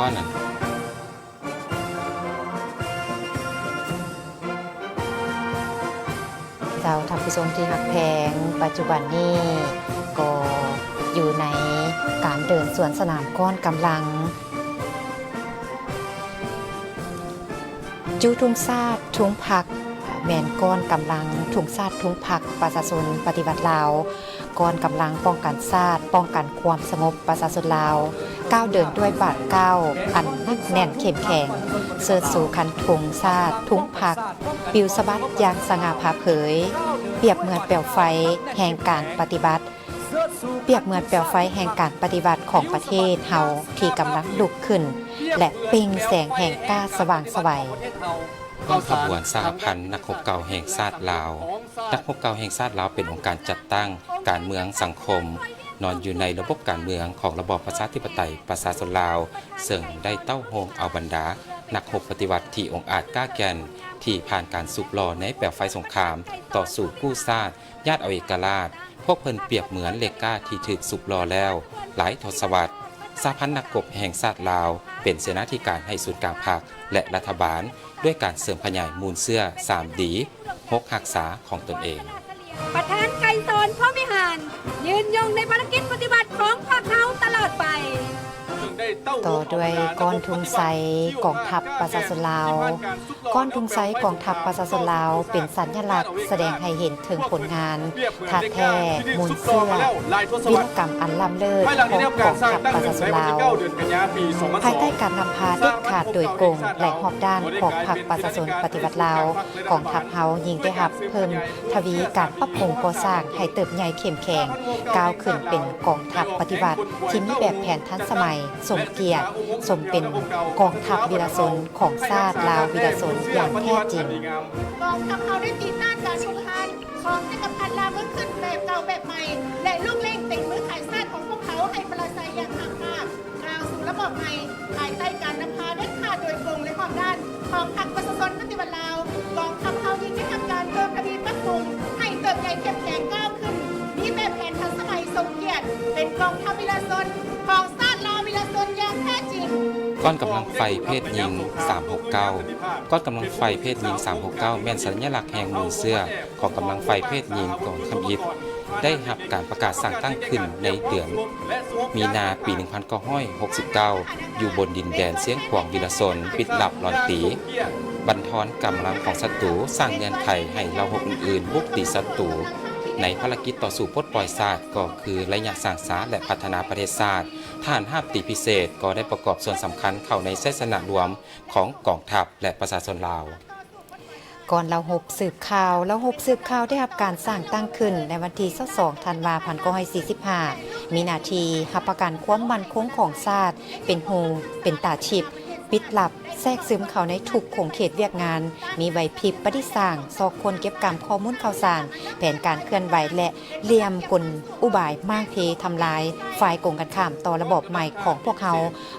ເຈົ້າ ທ່ານຜູ້ຊົມທີ່ຮັກແພງ, ປັດຈຸບັນນີ້ກໍຢູ່ໃນການເດີນສວນສະໜາມກ້ອນກຳລັງ ຈູທຸງຊາດທຸງພັກ ແມ່ນກ້ອນກຳລັງທຸງຊາດທຸງພັກປະຊາຊົນປະຕິວັດລາວ, ກ້ອນກຳລັງປ້ອງກັນຊາດ, ປ້ອງກັນຄວາມສະຫງົບປະຊາຊົນລາວ, ກ້າວເດີນດ້ວຍບາດກ້າວອັນໜັກແໜ້ນເຂັ້ມແຂງ, ເຊີດຊູຄັນທຸງຊາດທຸງພັກ ປິວສະບັດຢ່າງສະຫງ່າຜ່າເຜີຍ, ປຽບເໝືອນແປວໄຟແຫ່ງການປະຕິວັດ, ປຽບເໝືອນແປວໄຟແຫ່ງການປະຕິວັດຂອງປະເທດເຮົາທີ່ກຳລັງລຸກຂຶ້ນ ແລະ ເປັ່ງແສງແຫ່ງກ້າສະຫວ່າງໄສວ. ກອງຂະບວນສະຫະພັນນັກຮົບເກົ່າແຫ່ງຊາດລາວ. ນັກຮົບເກົ່າແຫ່ງຊາດລາວເປັນອົງການຈັດຕັ້ງການເມືອງສັງຄົມ, ນອນຢູ່ໃນລະບົບການເມືອງຂອງລະບອບປະຊາທິປະໄຕປະຊາຊົນລາວ, ເຊິ່ງໄດ້ເຕົ້າໂຮມເອົາບັນດານັກຮົບປະຕິວັດທີ່ອົງອາດກ້າແກ່ນ, ທີ່ຜ່ານການສຸກຫຼໍ່ໃນແປວໄຟສົງຄາມ, ຕໍ່ສູ້ກູ້ຊາດ, ຍາດເອົາເອກະລາດ, ພວກເພິ່ນປຽບເໝືອນເຫຼັກກ້າທີ່ຖືກສຸກຫຼໍ່ແລ້ວຫຼາຍທົດສະວັດ. ສະຫະພັນນັກຮົບແຫ່ງຊາດລາວ ເປັນເສນາທິການໃຫ້ສູນກາງພັກ ແລະ ລັດຖະບານ ດ້ວຍການເສີມຂະຫຍາຍມູນເຊື້ອສາມດີ ຫົກຮັກສາຂອງຕົນເອງ. ປະທານໄກສອນ ພົມວິຫານ ຍືນຍົງໃນພາລະກິດປະຕິວັດຂອງພວກເຮົາຕະຫຼອດໄປ. ຕໍ່ດ້ວຍກ້ອນທຸງໄຊກອງທັບປະຊາຊົນລາວ. ກ້ອນທຸງໄຊກອງທັບປະຊາຊົນລາວ ເປັນສັນຍະລັກສະແດງໃຫ້ເຫັນເຖິງຜົນງານທາດແທ້ມູນເຊື້ອ ວິລະກຳອັນລ້ຳເລີດຂອງກອງທັບປະຊາຊົນລາວ. ພາຍໃຕ້ການນຳພາເດັດຂາດໂດຍກົງ ແລະ ຮອບດ້ານຂອງພັກປະຊາຊົນປະຕິວັດລາວ, ກອງທັບເຮົາຍິ່ງໄດ້ຮັບເພີ່ມທະວີການປັບປຸງກໍ່ສ້າງໃຫ້ເຕີບໃຫຍ່ເຂັ້ມແຂງ, ກ້າວຂຶ້ນເປັນກອງທັບປະຕິວັດທີ່ມີແບບແຜນທັນສະໄໝ, ສົມກຽດ, ສົມເປັນກອງທັບວິລະຊົນຂອງຊາດລາວວິລະຊົນຢ່າງແທ້ຈິງ. ກອງທັບເຮົາໄດ້ຕີຕ້ານການຮຸກຮານຂອງຈັກກະພັດລ່າເມືອງຂຶ້ນແບບເກົ່າແບບໃໝ່ ແລະ ລຸກເລັ່ງເຕັງມືຂາຍຊາດຂອງພວກເຂົາໃຫ້ປະລາໄຊຢ່າງຫາກຮາບ. ກ້າວສູ່ລະບອບໃໝ່ ພາຍໃຕ້ການນຳພາເດັດຂາດໂດຍກົງ ແລະ ຮອບດ້ານຂອງພັກປະຊາຊົນປະຕິວັດລາວ, ກອງທັບເຮົາຍິ່ງໄດ້ຮັບການເພີ່ມທະວີປັບປຸງໃຫ້ເຕີບໃຫຍ່ເຂັ້ມແຂງກ້າວຂຶ້ນ, ມີແບບແຜນທັນສະໄໝສົມກຽດ, ເປັນກອງທັບວິລະຊົນຂອງຊາດລາວວິລະຊົນຢ່າງແທ້ຈິງ. ກ້ອນກຳລັງໄຟເພດຍິງສາມຫົກເກົ້າ. ກ້ອນກຳລັງໄຟເພດຍິງສາມຫົກເກົ້າ ແມ່ນສັນຍະລັກແຫ່ງມູນເຊື້ອ ຂອງກຳລັງໄຟເພດຍິງກອງທຳອິດ ໄດ້ຮັບການປະກາດສ້າງຕັ້ງຂຶ້ນໃນເດືອນມີນາປີໜຶ່ງພັນເກົ້າຮ້ອຍຫົກສິບເກົ້າ ຢູ່ບົນດິນແດນຊຽງຂວາງວິລະຊົນ, ປິດລັບລອນຕີ, ບັນທອນກຳລັງຂອງສັດຕູ, ສ້າງເງື່ອນໄຂໃຫ້ເຫຼົ່າຮົບອື່ນໆບຸກຕີສັດຕູ. ໃນພາລະກິດຕໍ່ສູ້ປົດປ່ອຍຊາດ ກໍຄືໄລຍະສ້າງສາ ແລະ ພັດທະນາປະເທດຊາດ, ທະຫານຮາບຕີພິເສດກໍໄດ້ປະກອບສ່ວນສຳຄັນເຂົ້າໃນໄຊຊະນະລວມຂອງກອງທັບ ແລະ ປະຊາຊົນລາວ. ກ່ອນເລົ່າຮົບສືບຂ່າວ. ເລົ່າຮົບສືບຂ່າວໄດ້ຮັບການສ້າງຕັ້ງຂຶ້ນໃນວັນທີຊາວສອງ ທັນວາ ພັນເກົ້າຮ້ອຍສີ່ສິບຫ້າ ມີໜ້າທີ່ຮັບປະກັນຄວາມໝັ້ນຄົງຂອງຊາດ, ເປັນຫູເປັນຕາທິບ, ປິດລັບ, ແຊກຊຶມເຂົ້າໃນທຸກຂົງເຂດວຽກງານ, ມີໄຫວພິບປະດິດສ້າງ, ຊອກຄົ້ນເກັບກຳຂໍ້ມູນຂ່າວສານ, ແຜນການເຄື່ອນໄຫວ ແລະ ຫຼ່ຽມກົນອຸບາຍມ້າງເພທຳລາຍຝ່າຍກົງກັນຂ້າມຕໍ່ລະບອບໃໝ່ຂອງພວກເຮົາ,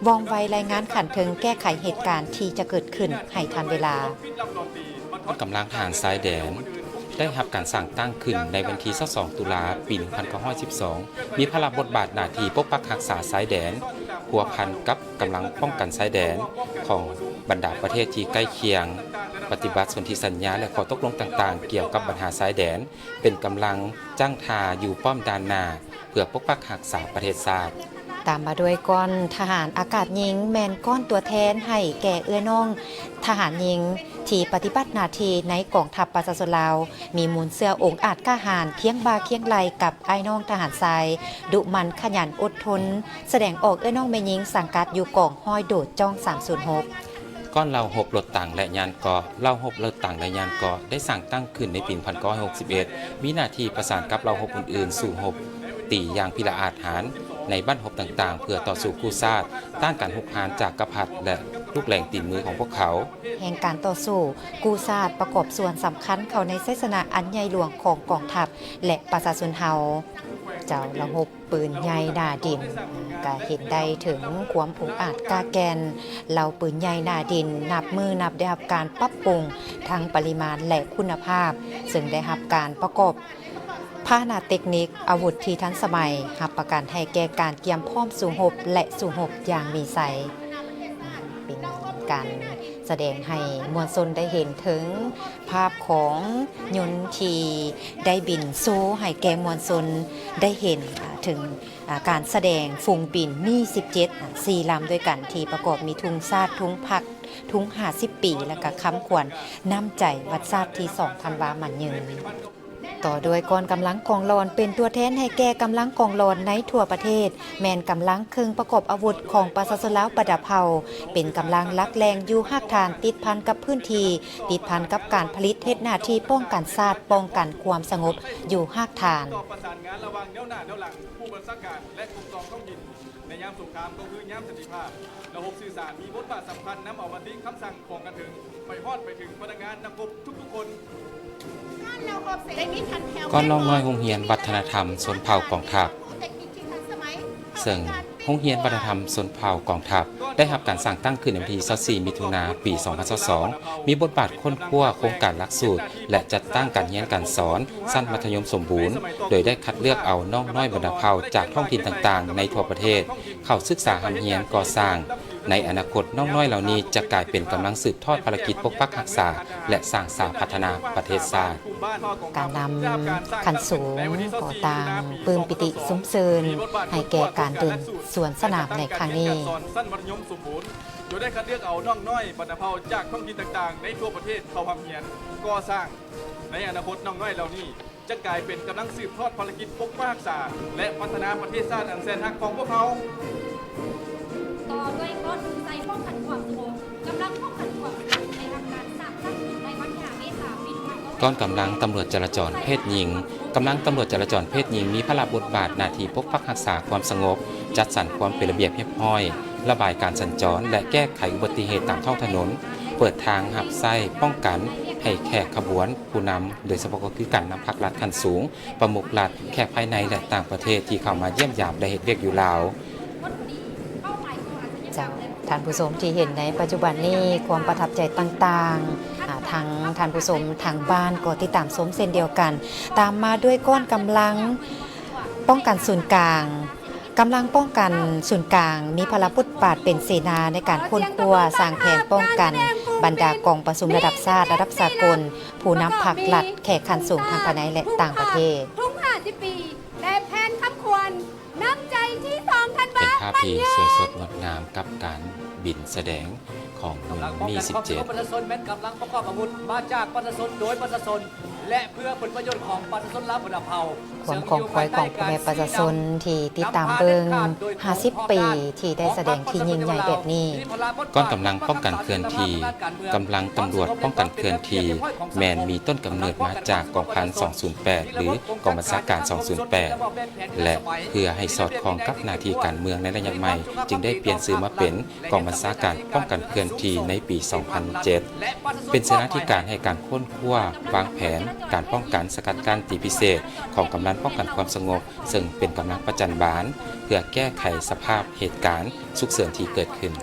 ວ່ອງໄວລາຍງານຂັ້ນເທິງແກ້ໄຂເຫດການທີ່ຈະເກີດຂຶ້ນໃຫ້ທັນເວລາ. ກຳລັງທະຫານຊາຍແດນ ໄດ້ຮັບການສ້າງຕັ້ງຂຶ້ນໃນວັນທີຊາວສອງ ຕຸລາ ປີໜຶ່ງພັນເກົ້າຮ້ອຍສິບສອງ ມີພາລະບົດບາດໜ້າທີ່ປົກປັກຮັກສາຊາຍແດນ, ພົວພັນກັບກຳລັງປ້ອງກັນຊາຍແດນຂອງບັນດາປະເທດທີ່ໃກ້ຄຽງ, ປະຕິບັດສົນທິສັນຍາ ແລະ ຂໍ້ຕົກລົງຕ່າງໆ ກ່ຽວກັບບັນຫາຊາຍແດນ, ເປັນກຳລັງຈັ້ງທ່າຢູ່ປ້ອມດ່ານໜ້າ ເພື່ອປົກປັກຮັກສາປະເທດຊາດ. ຕາມມາດ້ວຍກ້ອນທະຫານອາກາດຍິງ ແມ່ນກ້ອນຕົວແທນໃຫ້ແກ່ເອື້ອຍນ້ອງທະຫານຍິງ ທີ່ປະຕິບັດໜ້າທີ່ໃນກອງທັບປະຊາຊົນລາວ, ມີມູນເຊື້ອອົງອາດກ້າຫານຄຽງບ່າຄຽງໄຫຼ່ກັບອ້າຍນ້ອງທະຫານຊາຍ, ດຸໝັ່ນຂະຫຍັນອົດທົນ, ສະແດງອອກເອື້ອຍນ້ອງແມ່ຍິງສັງກັດຢູ່ກອງຮ້ອຍໂດດຈ້ອງສາມສູນຫົກ. ກ່ອນເລົ່າຮົບລົດຖັງ ແລະ ຍານເກາະ. ເລົ່າຮົບລົດຖັງ ແລະ ຍານເກາະ ໄດ້ສ້າງຕັ້ງຂຶ້ນໃນປີໜຶ່ງພັນເກົ້າຮ້ອຍຫົກສິບເອັດ ມີໜ້າທີ່ປະສານກັບເລົ່າຮົບອື່ນໆ ສູ້ຮົບຕີຢ່າງພິລະອາດຫານໃນບັ້ນຮົບຕ່າງໆ ເພື່ອຕໍ່ສູ້ກູ້ຊາດ, ຕ້ານການຮຸກຮານຈັກກະພັດ ແລະ ລູກແຫຼງຕີນມືຂອງພວກເຂົາ. ແຫ່ງການຕໍ່ສູ້ກູ້ຊາດປະກອບສ່ວນສຳຄັນເຂົ້າໃນໄຊຊະນະອັນໃຫຍ່ຫຼວງຂອງກອງທັບ ແລະ ປະຊາຊົນເຮົາ. ເຈົ້າລະຫົບ ປືນໃຫຍ່ໜ້າດິນ ກະເຫັນໄດ້ເຖິງຄວາມອົງອາດກ້າແກ່ນ. ເຫຼົ່າປືນໃຫຍ່ໜ້າດິນນັບມື້ນັບໄດ້ຮັບການປັບປຸງທັງປະລິມານ ແລະ ຄຸນນະພາບ, ເຊິ່ງໄດ້ຮັບການປະກອບພາຫະນະເຕັກນິກ, ອາວຸດທີ່ທັນສະໄໝ, ຮັບປະກັນໃຫ້ແກ່ການກຽມພ້ອມສູ້ຮົບ ແລະ ສູ້ຮົບຢ່າງມີໄຊ. ການສະແດງໃຫ້ມວນຊົນໄດ້ເຫັນເຖິງພາບຂອງຍົນທີ່ໄດ້ບິນໂຊໃຫ້ແກ່ມວນຊົນໄດ້ເຫັນ ເຖິງ ການສະແດງຝູງບິນມີສິບເຈັດ ສີ່ລຳດ້ວຍກັນ ທີ່ປະກອບມີທຸງຊາດ, ທຸງພັກ, ທຸງຫ້າສິບປີ ແລະ ກະຄຳຂວັນນ້ຳໃຈວັດຊາດທີສອງທັນວາໝັ້ນຍືນ. ຕໍ່ດ້ວຍກອງກຳລັງກອງຫຼອນ ເປັນຕົວແທນໃຫ້ແກ່ກຳລັງກອງຫຼອນໃນທົ່ວປະເທດ ແມ່ນກຳລັງເຄື່ອງປະກອບອາວຸດຂອງປະຊາຊົນລາວບັນດາເຜົ່າ ເປັນກຳລັງຫຼັກແຫຼ່ງຢູ່ຮາກຖານ ຕິດພັນກັບພື້ນທີ່ ຕິດພັນກັບການຜະລິດ ເຮັດໜ້າທີ່ປ້ອງກັນຊາດ, ປ້ອງກັນຄວາມສະຫງົບຢູ່ຮາກຖານ. ປະສານງານລະຫວ່າງແນວໜ້າແນວຫຼັງ, ຜູ້ບັນຊາການ ແລະ ປົກຄອງທ້ອງຖິ່ນ ໃນຍາມສົງຄາມກໍຄືຍາມສັນຕິພາບ. ລະບົບສື່ສານມີບົດບາດສຳຄັນນຳເອົາມະຕິຄຳສັ່ງຂອງການເຖິງ ໄປຮອດໄປເຖິງພະນັກງານນັກຮົບທຸກໆຄົນ. ກ່ອນນ້ອງນ້ອຍໂຮງຮຽນວັດທະນະທຳຊົນເຜົ່າກອງທັບ ເຊິ່ງໂຮງຮຽນວັດທະນະທຳຊົນເຜົ່າກອງທັບ ໄດ້ຮັບການສ້າງຕັ້ງຂຶ້ນໃນວັນທີຊາວສີ່ ມິຖຸນາ ປີສອງພັນຊາວສອງ ມີບົດບາດຄົ້ນຄວ້າໂຄງການຫຼັກສູດ ແລະ ຈັດຕັ້ງການຮຽນການສອນຊັ້ນມັດທະຍົມສົມບູນ ໂດຍໄດ້ຄັດເລືອກເອົານ້ອງນ້ອຍບັນດາເຜົ່າຈາກທ້ອງຖິ່ນຕ່າງໆໃນທົ່ວປະເທດ ເຂົ້າສຶກສາຮ່ຳຮຽນກໍ່ສ້າງ. ໃນອະນາຄົດ, ນ້ອງນ້ອຍເຫຼົ່ານີ້ຈະກາຍເປັນກຳລັງສືບທອດພາລະກິດປົກປັກຮັກສາ ແລະ ສ້າງສາພັດທະນາປະເທດຊາດ. ການນຳຂັ້ນສູງກໍຕ່າງປຶ້ມປີຕິຊົມເຊີນໃຫ້ແກ່ການເດີນສວນສະໜາມໃນຄັ້ງນີ້. ໂດຍໄດ້ຄັດເລືອກເອົານ້ອງນ້ອຍບັນດາເຜົ່າຈາກທ້ອງຖິ່ນຕ່າງໆໃນທົ່ວປະເທດເຂົ້າຮ່ຳຮຽນກໍ່ສ້າງ. ໃນອະນາຄົດ, ນ້ອງນ້ອຍເຫຼົ່ານີ້ ຈະກາຍເປັນກຳລັງສືບທອດພາລະກິດປົກປັກຮັກສາ ແລະ ພັດທະນາປະເທດຊາດອັນແສນຮັກຂອງພວກເຮົາ. ຕໍ່ດ້ວຍກອງໃສ່ປ້ອງກັນຄວາມສະຫງົບ, ກຳລັງປ້ອງກັນຄວາມສະຫງົບໄດ້ຮັບການສ້າງຕັ້ງຂຶ້ນໃນວັນທີຫ້າ ເມສາ ປີໜຶ່ງພັນເກົ້າຮ້ອຍ ກອງກຳລັງຕຳຫຼວດຈະລາຈອນເພດຍິງ. ກຳລັງຕຳຫຼວດຈະລາຈອນເພດຍິງມີພາລະບົດບາດໜ້າທີ່ປົກປັກຮັກສາຄວາມສະຫງົບ, ຈັດສັນຄວາມເປັນລະບຽບຮຽບຮ້ອຍ, ລະບາຍການສັນຈອນ ແລະ ແກ້ໄຂອຸບັດຕິເຫດຕາມທ້ອງຖະໜົນ, ເປີດທາງຮັບໃຊ້ປ້ອງກັນໃຫ້ແຂກຂະບວນ, ຜູ້ນຳ, ໂດຍສະເພາະກໍຄືການນຳພັກລັດຂັ້ນສູງ, ປະມຸກລັດ, ແຂກພາຍໃນ ແລະ ຕ່າງປະເທດທີ່ເຂົ້າມາຢ້ຽມຢາມ ແລະ ເຮັດວຽກຢູ່ລາວ. ເຈົ້າ, ທ່ານຜູ້ຊົມທີ່ເຫັນໃນປັດຈຸບັນນີ້, ຄວາມປະທັບໃຈຕ່າງໆ, ອາ, ທັງທ່ານຜູ້ຊົມທາງບ້ານກໍຕິດຕາມຊົມເຊັ່ນດຽວກັນ. ຕາມມາດ້ວຍກອງກຳລັງປ້ອງກັນສູນກາງ. ກຳລັງປ້ອງກັນສູນກາງມີພາລະບົດບາດເປັນເສນາໃນການຄົ້ນຄວ້າ, ສ້າງແຜນປ້ອງກັນ, ບັນດາກອງປະຊຸມລະດັບຊາດ, ລະດັບສາກົນ, ຜູ້ນຳພັກລັດ, ແຂກຂັ້ນສູງທັງພາຍໃນ ແລະ ຕ່າງປະເທດ. ທຸງຫ້າສິບປີ ແລະ ແຜນຄຳຂວັນນ້ຳໃຈທີສອງທັນວາ ເປັນພາບທີ່ສວຍສົດງົດງາມກັບການບິນສະແດງຂອງຍົນມີສິບເຈັດ. ກຳລັງປ້ອງກັນຄວາມສະຫງົບປະຊາຊົນແມ່ນກຳລັງປະກອບອາວຸດມາຈາກປະຊາຊົນ ໂດຍປະຊາຊົນ ແລະ ເພື່ອຜົນປະໂຫຍດຂອງປະຊາຊົນລາວບັນດາເຜົ່າ. ຄວາມຂອງຂວາຍຂອງພໍ່ແມ່ປະຊາຊົນທີ່ຕິດຕາມເບິ່ງຫ້າສິບປີທີ່ໄດ້ສະແດງທີ່ຍິ່ງໃຫຍ່ແບບນີ້. ກອງກຳລັງປ້ອງກັນເຄື່ອນທີ່, ກຳລັງຕຳຫຼວດປ້ອງກັນເຄື່ອນທີ່ ແມ່ນມີຕົ້ນກຳເນີດມາຈາກກອງພັນສອງສູນແປດ ຫຼື ກອງບັນຊາການສອງສູນແປດ ແລະ ເພື່ອໃຫ້ສອດຄ່ອງກັບໜ້າທີ່ການເມືອງໃນໄລຍະໃໝ່ ຈຶ່ງໄດ້ປ່ຽນຊື່ມາເປັນ ກອງບັນຊາການປ້ອງກັນເຄື່ອນທີ່ໃນປີສອງພັນເຈັດ ເປັນເສນາທິການໃຫ້ການຄົ້ນຄວ້າວາງແຜນການປ້ອງກັນສະກັດກັ້ນຕີພິເສດຂອງກຳລັງປ້ອງກັນຄວາມສະຫງົບ ເຊິ່ງເປັນກຳລັງປະຈັນບານ ເພື່ອແກ້ໄຂສະພາບເຫດການສຸກເສີນທີ່ເກີດຂຶ້ນ.